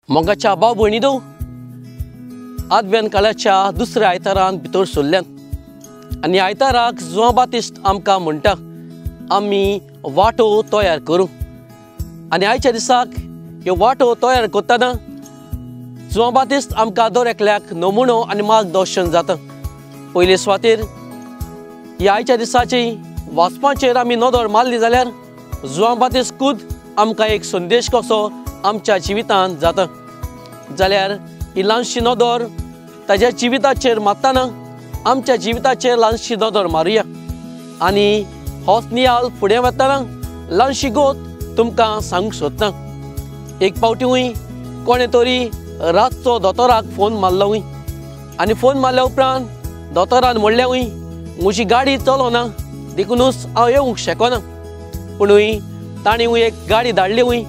मोगाच्या भाव भयणींनो, आदव्यान काळाच्या दुसऱ्या आयतारान भितर सरल्यान आनी आयताराक जुआंव बातिश्त आमकां म्हणटा आमी वाटो तयार करूं। आनी आयच्या दिसाक ह्यो वाटो तयार करतना जुआंव बातिश्त आमकां दर एकल्याक नमुनो आनी मार्गदर्शन जाता। पयले सुवातेर ह्या आयच्या दिसाची वाचपाचेर आमी नदर मारली जाल्यार जुआंव बातिश्त खूद आमकां एक संदेश कसो आमच्या जिवितांत जाता। जाल्यार ही ल्हानशी नदर ताज्या जिविताचेर मारतना आमच्या जिविताचेर ल्हानशी नदर मारुया आनी होच नियाळ फुडें वतना ल्हानशी गोत तुमकां सांगूंक सोदता। एक फावटी कोणें तरी रातचो दोतोराक फोन मारलो आनी फोन मारल्या उपरांत दोतोरान म्हणलें म्हजी गाडी चलना देखूनच हांव येवंक शकना। पूण ताणें एक गाडी धाडली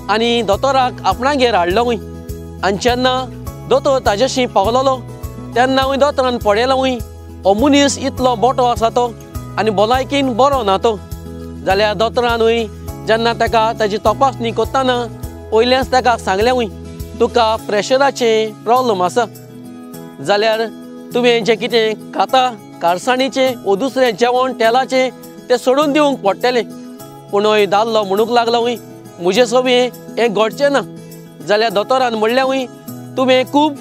आनी दोतोराक आपणागेर हाडलो। आनी जेन्ना दोतोर ताजेशी पावलोलो तेन्ना दोतोरान पळयलो हो मनीस इतलो मोटो आसा तो आनी भलायकेन बरो ना तो। जाल्यार दोतोरानूय जेन्ना ताका ताजी तपासणी करतना पयलेंच ताका सांगलें तुका प्रेशराचें प्रोब्लम आसा, जाल्यार तुवें जें कितें खाता कारसाणीचें वो दुसरें जेवण तेलाचें तें सोडून दिवंक पडटलें। पूण हय दादलो म्हणूंक लागलो म्हजें सवें हें घडचें ना। जाल्यार दोतोरान म्हणलें तुवें खूब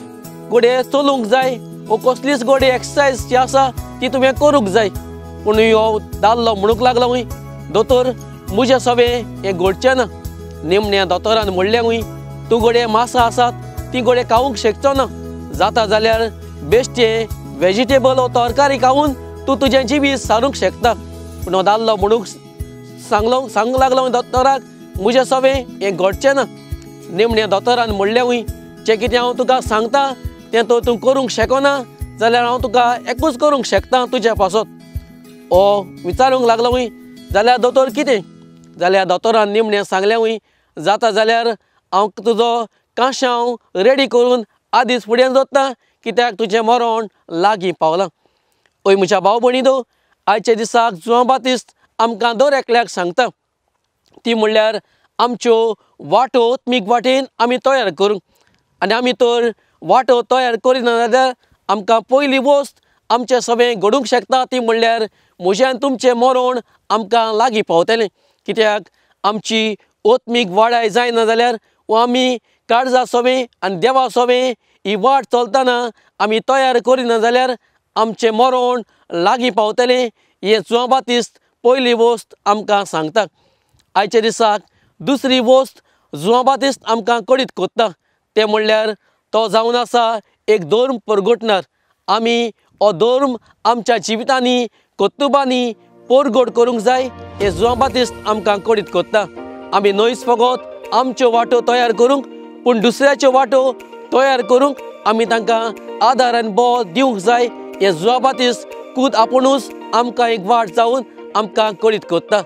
गोडे चलूंक जाय वो कसलीच गोडे एक्सरसायज जी आसा ती तुवें करूंक जाय। पूण हो दादलो म्हणूंक लागलो दोतोर म्हजें सवें हें घडचें ना। निमण्या दोतोरान म्हणलें तूं गोडे मासां आसात ती गोडे खावंक शकचो ना, जाता जाल्यार बेश्टें वेजिटेबल वो तरकारी खावन तूं तुजें जिवीत सारूंक शकता। पूण हो दादलो म्हणूंक सांगूंक लागलो दोतोराक म्हजें सवें हें घडचें ना। निमण्या दोतोरान म्हणलें जें कितें हांव तुका सांगता तें तर तूं करूंक शकना जाल्यार हांव तुका एकूच करूंक शकता तुज्या पासत। हो विचारूंक लागलो जाल्यार दोतोर कितें? जाल्यार दोतोरान निमणें सांगलें जाता जाल्यार हांव तुजो कांशांव रेडी करून आदींच फुडें दवरता कित्याक तुजें मरण लागीं पावलां। हय म्हज्या भाव भयणींनो, आयच्या दिसाक जुआंव बातिश्त आमकां दर एकल्याक सांगता ती म्हणल्यार आमच्यो वाटो आत्मीक वाटेन आमी तयार करूंक। आनी आमी तर वाटो तयार करिना जाल्यार आमकां पयली वस्त आमचें सगळें घडूंक शकता ती म्हणल्यार म्हजें आनी तुमचें मरण आमकां लागीं पावतलें। कित्याक आमची आत्मीक वाडाय जायना जाल्यार वो आमी काळजा सवें आनी देवा सवें ही वाट चलतना आमी तयार करिना जाल्यार आमचें मरण लागीं पावतलें हें जुआंव बातिश्त पयली वस्त आमकां सांगता। आयच्या दिसाक दुसरी वस्त जुआंव बातिश्त आमकां कळीत करता तें म्हणल्यार तो जावन आसा एक धर्म परगटणार। आमी हो धर्म आमच्या जिवितांनी कर्तुबांनी परगट करूंक जाय हें जुआंव बातिश्त आमकां कळीत करता। आमी न्हयच फकत आमच्यो वाटो तयार करूंक पूण दुसऱ्याच्यो वाटो तयार करूंक आमी तांकां आदार आनी बळ दिवंक जाय हें जुआंव बातिश्त खूद आपुणूच आमकां एक वाट जावन आमकां कळीत करता।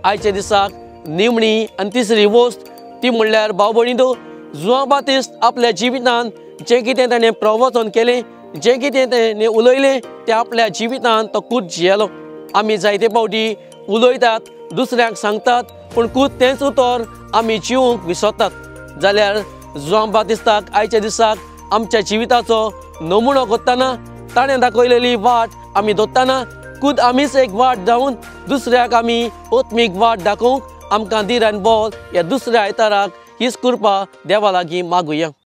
आयच्या दिसाक निमणी आनी तिसरी वस्त ती म्हणल्यार भाव भयणींनो, जुआंव बातिश्त आपल्या जिवितांत जें कितें ताणें प्रवचन केलें जें कितें ताणें उलयलें तें आपल्या जिवितांत तो खूद जियेलो। आमी जायते फावटी उलयतात दुसऱ्यांक सांगतात पूण खूद तेंच उतर आमी जिवंक विसरतात। जाल्यार जुआंव बातिश्ताक आयच्या दिसाक आमच्या जिविताचो नमुनो करतना ताणें दाखयलेली वाट आमी दवरतना खूद आमीच एक वाट जावन दुसऱ्याक आमी आत्मीक वाट दाखोवंक आमकां धीर आनी बळ ह्या दुसऱ्या आयताराक हीच कृपा देवा लागीं मागुया।